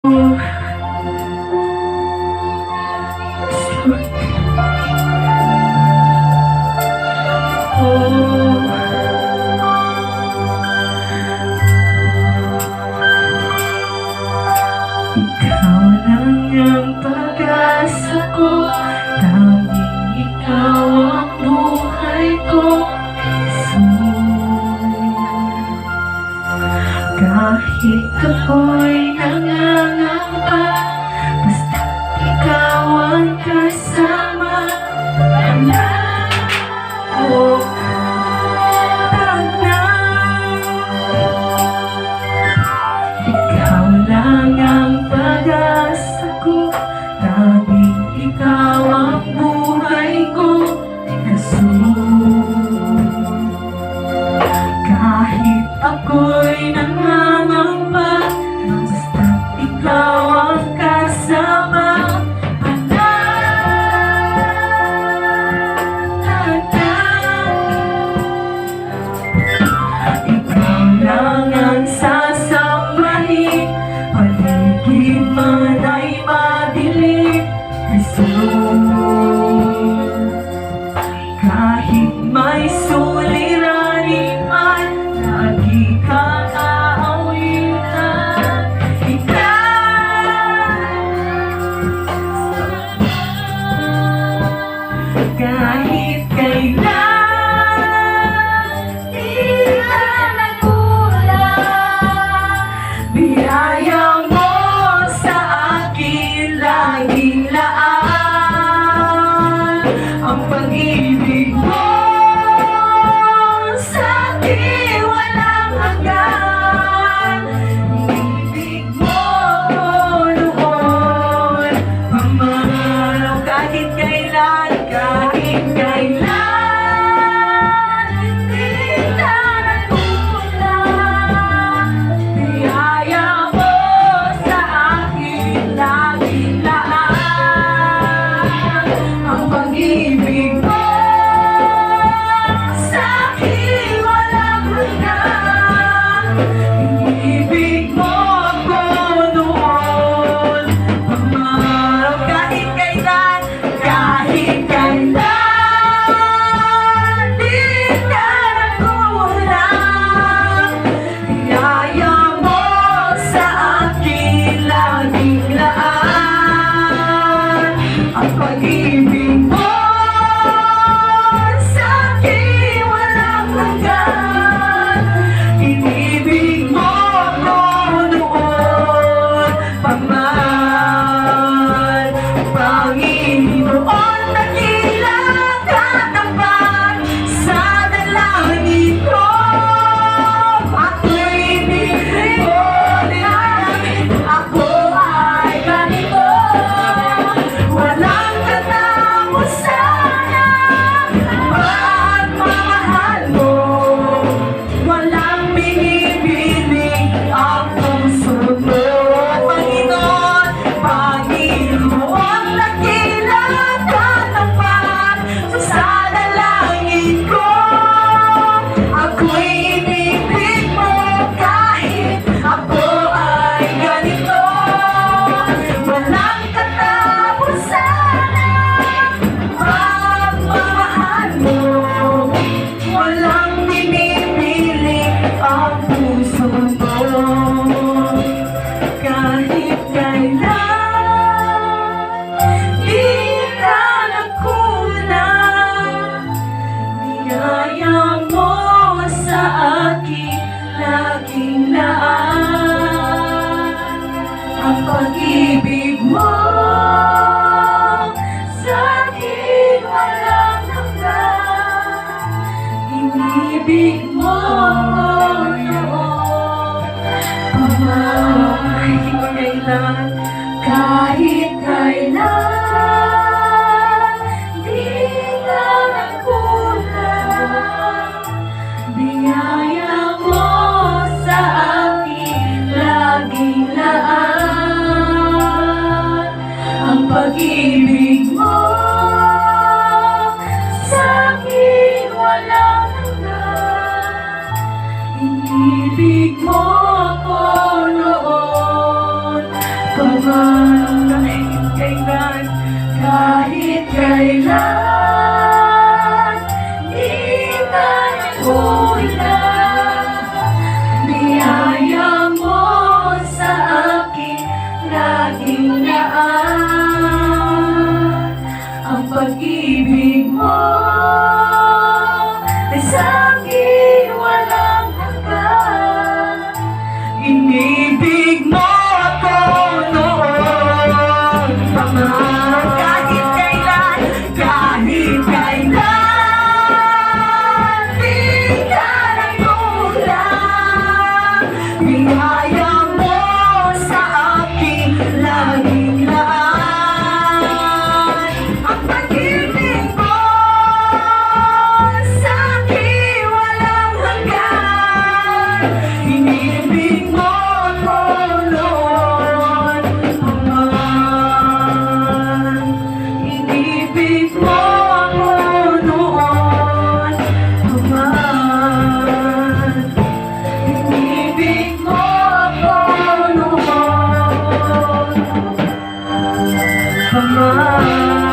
Oh, yes, Lord. Oh, ikaw lang ang pag-asa ko, tanging ikaw ang buhay ko, Jesus. Kahit ako'y nangangamba, basta ikaw ang kasama, oh, tagna. Ikaw lang ang pag-asa ko, tanging ikaw ang buhay ko, Jesus. Kahit ako'y nangangamba, basta ikaw ang kasama, panatag na. Ikaw lang ang sasambahin, paligid man ay madilim, Jesus. Kahit may suliranin man, lagi kang aawitan. Ikaw, kahit kailan, di ka nagkulang. Biyaya mo sa akin laging laan. Ang pag-ibig mo sa akin walang hanggan. Ibig mo noon, pamanaw kahit kailan, di ka nagkulang. Biyaya mo sa akin laging laan. Ang pag-ibig mo sa akin walang hanggan. Ibig mo ako noon, pamaraw kahit kailan, di ka nagkulang. Biyaya mo sa akin laging laan. Ang pag-ibig mo sa akin walang hanggan. Inibig mo ako noon pa man. Panginoon, dakila ka tapat sa dalangin ko. Ako'y ibigin mo, ako ay ganito. Walang katapusan ang pagmamahal mo. Walang binibini ang puso mo. Panginoon, Panginoon, dakila ka tapat sa dalangin ko. Ako'y inibig mo kahit ako ay ganito. Walang katapusan ang pagmamahal mo. Walang pinipili ang puso mo. Kahit kailan, di ka nagkulang. Biyaya mo sa akin laging laan. Ang pag-ibig mo sa akin walang hanggan. Inibig mo ako noon pa man. Kahit kailan, kahit kailan, di ka nagkulang. Biyaya mo sa akin laging laan. Ang pag-ibig mo sa akin walang hanggan. Inibig mo ako noon pa. Pa man. Kahit kailan, kahit kailan, di ka nagkulang. Biyaya mo sa akin laging laan. Ang pag-ibig mo ay sa akin walang hanggan. Inibig mo ako noon pa man. Kahit kailan, di ka nagkulang. Biyaya mo sa akin laging laan. Ang pag-ibig mo sa akin walang hanggan. Inibig mo ako noon pa man. Inibig mo ako noon pa man. Inibig mo ako noon pa man.